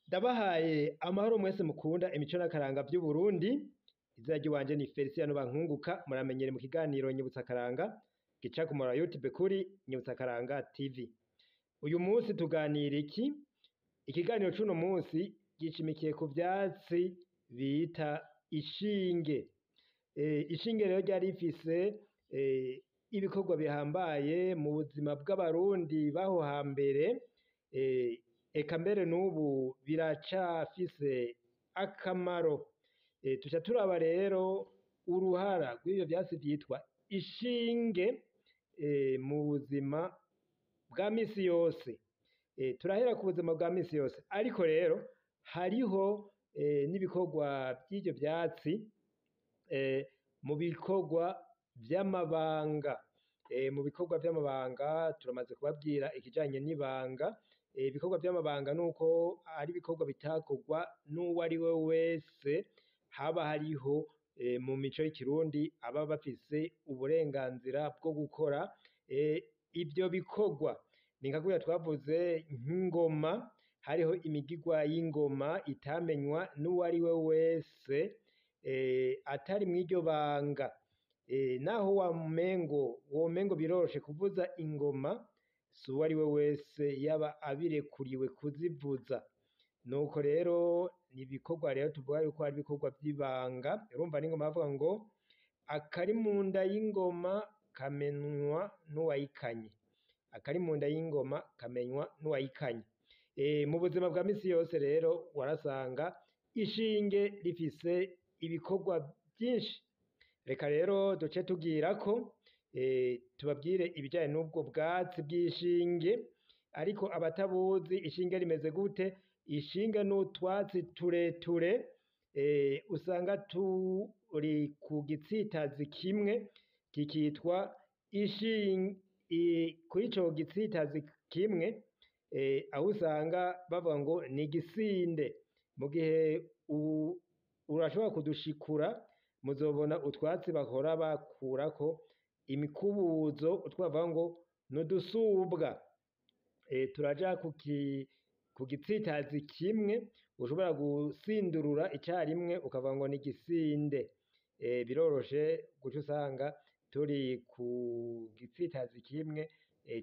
Ndabahaye amahoro mwese mukunda imico n'akaranga vy'Uburundi. Izina ry'iwanje ni Feliciano Bankunguka, muramenyere mu kiganiro Nyibutsa Akaranga gica ku mura YouTube kuri Nyibutsa Akaranga TV. Uyu munsi tuganira iki? Ikiganiro c'uno munsi gishimikiye ku vyatsi bita ishinge. Ishinge rero ryari rifise ibikorwa bihambaye mu buzima bw'Abarundi b'aho hambere, eka mbere n'ubu biracafise akamaro. Tuca turaba rero uruhara rw'ivyo vyatsi vyitwa ishinge mu buzima bwa misi yose. Turahera ku buzima bwa misi yose, ariko rero hariho n'ibikorwa vy'ivyo vyatsi mu bikorwa vy'amabanga. Mu bikorwa vy'amabanga turamaze kubabwira ikijanye n'ibanga. Ibikorwa vy'amabanga nuko ari ibikorwa bitakorwa n'uwo ari we wese, haba hariho mu mico y'ikirundi ababa bafise uburenganzira bwo gukora ivyo bikorwa. Ni nka kurya twavuze nk'ingoma, hariho imigirwa y'ingoma itamenywa n'uwo ari we wese atari mw'iryo banga. Naho womengo biroroshe kuvuza ingoma, si uwo ari we wese yaba abirekuriwe kuzivuza. Nuko rero ni ibikorwa rero tuvuga yuko ari ibikorwa vy'ibanga. Urumva n'ingoma bavuga ngo akari mu nda y'ingoma kamenywa n'uwayikanye. Akari mu nda y'ingoma kamenywa n'uwayikanye. Mu buzima bwa misi yose rero warasanga ishinge rifise ibikorwa vyinshi. Reka rero duce tugirako tubabwire ibijanye n'ubwo bwatsi bw'ishinge, ariko abatabuzi ishinge rimeze gute? Ishinge n'utwatsi tureture usanga turi ku gitsitazi kimwe kikitwa kuri ico gitsitazi kimwe, aho usanga bavuga ngo ni igisinde. Mu gihe urashobora kudushikura, muzobona utwatsi bahora bakurako imikubuzo, utwo bavuga ngo n'udusubwa. Turaja ku gitsitazi kimwe ushobora gusindurura icarimwe ukavuga ngo ni igisinde. Biroroshe guca usanga turi ku gitsitazi kimwe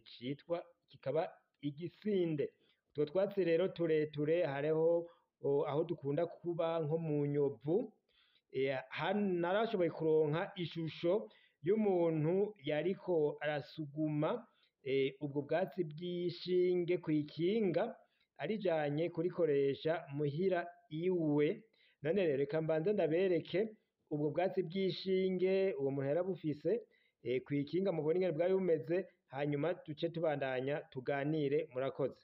citwa kikaba igisinde. Utwo twatsi rero tureture hariho aho dukunda kuba nko mu nyovu. Narashoboye kuronka ishusho y'umuntu yariko arasuguma ubwo bwatsi bw'ishinge kw'ikinga arijanye kurikoresha muhira iwe. None rero reka mbanze ndabereke ubwo bwatsi bw'ishinge uwo muntu yarabufise kw'ikinga, mubone ingene bwari bumeze, hanyuma duce tubandanya tuganire. Murakoze.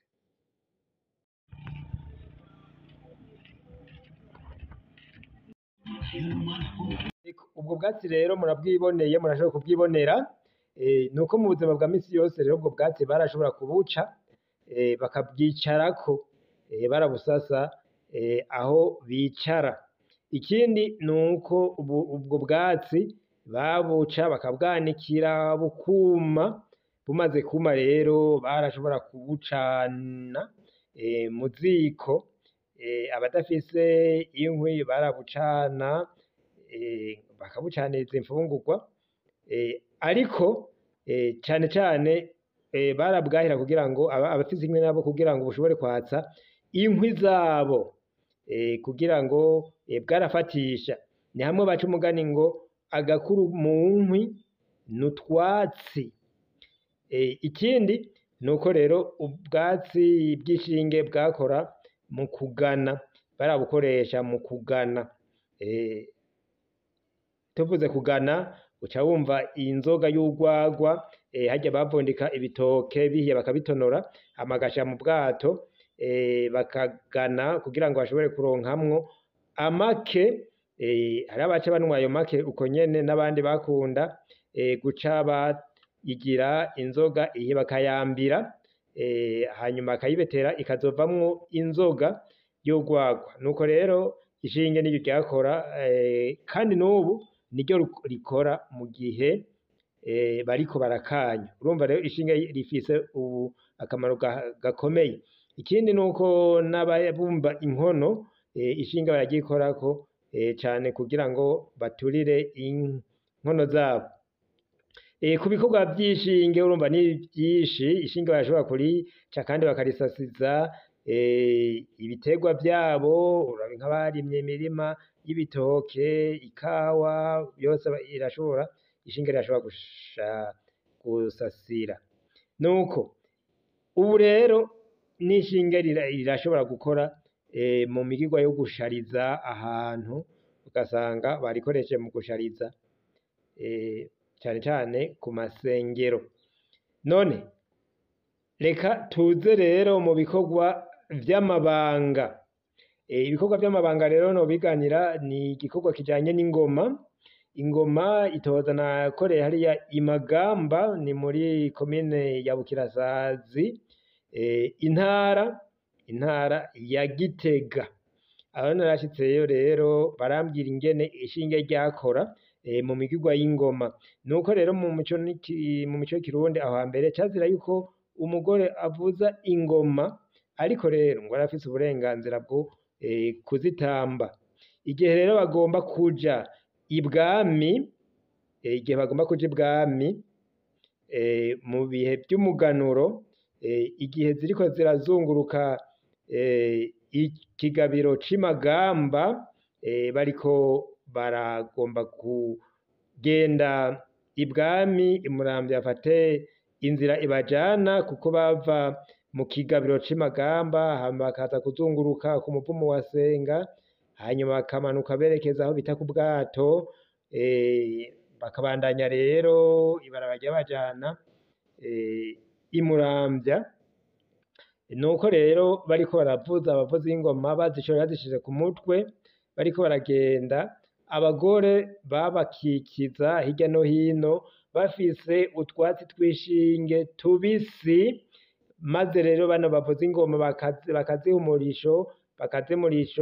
Ubwo bwatsi rero murabwiboneye, murashobora kubwibonera. Nuko mu buzima bwa misi yose rero ubwo bwatsi barashobora kubuca bakabwicarako, barabusasa aho bicara. Ikindi nuko ubwo bwatsi babuca bakabwanikira bukuma, bumaze kuma rero barashobora kubucana mu ziko. Abadafise inkwi barabucana, bakabucaniriza imfungurwa, ariko cane cane barabwahira kugira ngo abafise inkwi nabo kugira ngo bushobore kwatsa inkwi zabo, kugira ngo bwarafatisha. Ni hamwe baca umugani ngo agakuru mu nkwi n'utwatsi. Ikindi nuko rero ubwatsi bw'ishinge bwakora mu kugana, barabukoresha mu kugana. Tuvuze kugana uca wumva inzoga y'urwagwa, harya bavundika ibitoke bihiye bakabitonora, hama bagasha mu bwato, bakagana kugira ngo bashobore kuronkamwo amake. Hariho abaca banywa ayo make uko nyene, n'abandi bakunda guca bayigira inzoga ihiye bakayambira, hanyuma bakayibetera ikazovamwo inzoga y'urwagwa. Nuko rero ishinge niryo ryakora, kandi n'ubu niryo rikora mu gihe bariko barakanya. Urumva rero ishinge rifise ubu akamaro gakomeye. Ikindi nuko n'ababumba inkono ishinge bararyikorako cane kugira ngo baturire inkono zabo. Ku bikorwa vy'ishinge urumva ni vyinshi, ishinge barashobora kurica kandi bakarisasiza ibiterwa vyabo, nk'abarimye imirima y'ibitoke, ikawa, yose irashobora, ishinge rirashobora gusasira. Nuko ubu rero n'ishinge rirashobora gukora mu migirwa yo gushariza ahantu, ugasanga barikoresheje mu gushariza cane cane ku masengero. None reka tuze rero mu bikorwa vy'amabanga. Ibikorwa vy'amabanga rero nobiganira ni igikorwa kijanye n'ingoma. Ingoma itoza nakoreye hariya i Magamba, ni muri komine ya Bukirasazi, intara ya Gitega. Aho narashitseyo rero barambwira ingene ishinge ryakora mu migirwa y'ingoma. Nuko rero mu mico y'ikirundi aho hambere cazira yuko umugore avuza ingoma, ariko rero ngo arafise uburenganzira bwo kuzitamba. Igihe rero bagomba kuja ibwami, igihe bagomba kuja ibwami mu bihe vy'umuganuro, igihe ziriko zirazunguruka ikigabiro c'Imagamba, bariko baragomba kugenda ibwami i Muramvya bafate inzira ibajana, kuko bava mu kigabiro c'Imagamba hama bakaza kuzunguruka ku muvumo wa Senga, hanyuma bakamanuka berekeza aho bita ku bwato, bakabandanya rero ibarabara ryabajana i Muramvya. Nuko rero bariko baravuza, abavuzi b'ingoma bazishoreye bazishize ku mutwe, bariko baragenda, abagore babakikiza hirya no hino bafise utwatsi tw'ishinge tubisi, maze rero bano bavuza ingoma bakaziha umurisho,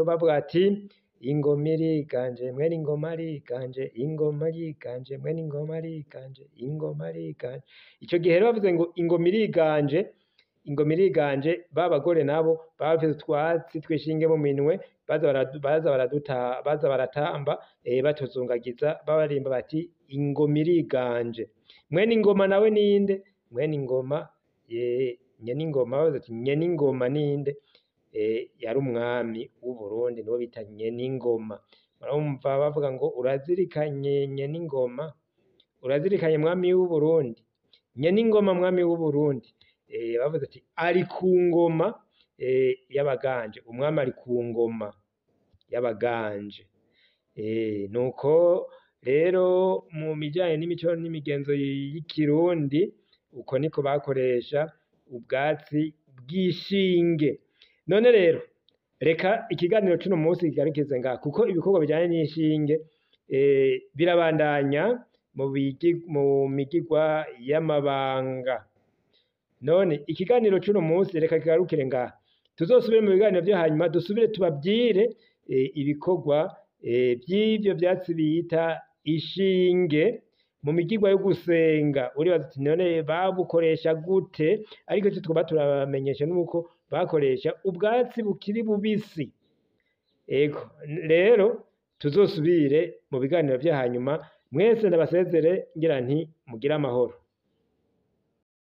bavuga ati ingoma iriganje mwene ingoma ariganje, ingoma iriganje mwene ingoma ariganje, ingoma iriganje. Ico gihe rero bavuze ngo ingoma iriganje, ingoma iriganje, ba bagore nabo baba bafise utwatsi tw'ishinge mu minwe, baza baratamba batuzungagiza, babarimba bati ingoma iriganje. Mwene ingoma nawe ninde? Mwene ingoma nyene ingoma, bavuze ati nyene ingoma ninde? Yari umwami w'Uburundi, niwe bita nyene ingoma. Murumva bavuga ngo urazirikanye nyene ingoma, urazirikanye mwami w'Uburundi, nyene ingoma mwami w'Uburundi. Bavuze ati ari ku ngoma y'abaganje, umwami ari ku ngoma y'abaganje. Nuko rero mu bijanye n'imico n'imigenzo y'ikirundi, uko niko bakoresha ubwatsi bw'ishinge. None rero reka ikiganiro c'uno munsi kigarukize ngaha, kuko ibikorwa bijanye n'ishinge birabandanya mu migirwa y'amabanga. None ikiganiro c'uno munsi reka kigarukire ngaha, tuzosubire mu biganiro vyo hanyuma, dusubire tubabwire ibikorwa vy'ivyo vyatsi bita ishinge mu migirwa yo gusenga. Uribaza uti none babukoresha gute? Ariko ico twoba turabamenyesha nuko bakoresha ubwatsi bukiri bubisi. Ego rero tuzosubire mu biganiro vyo hanyuma, mwese ndabasezere ngira nti mugire amahoro.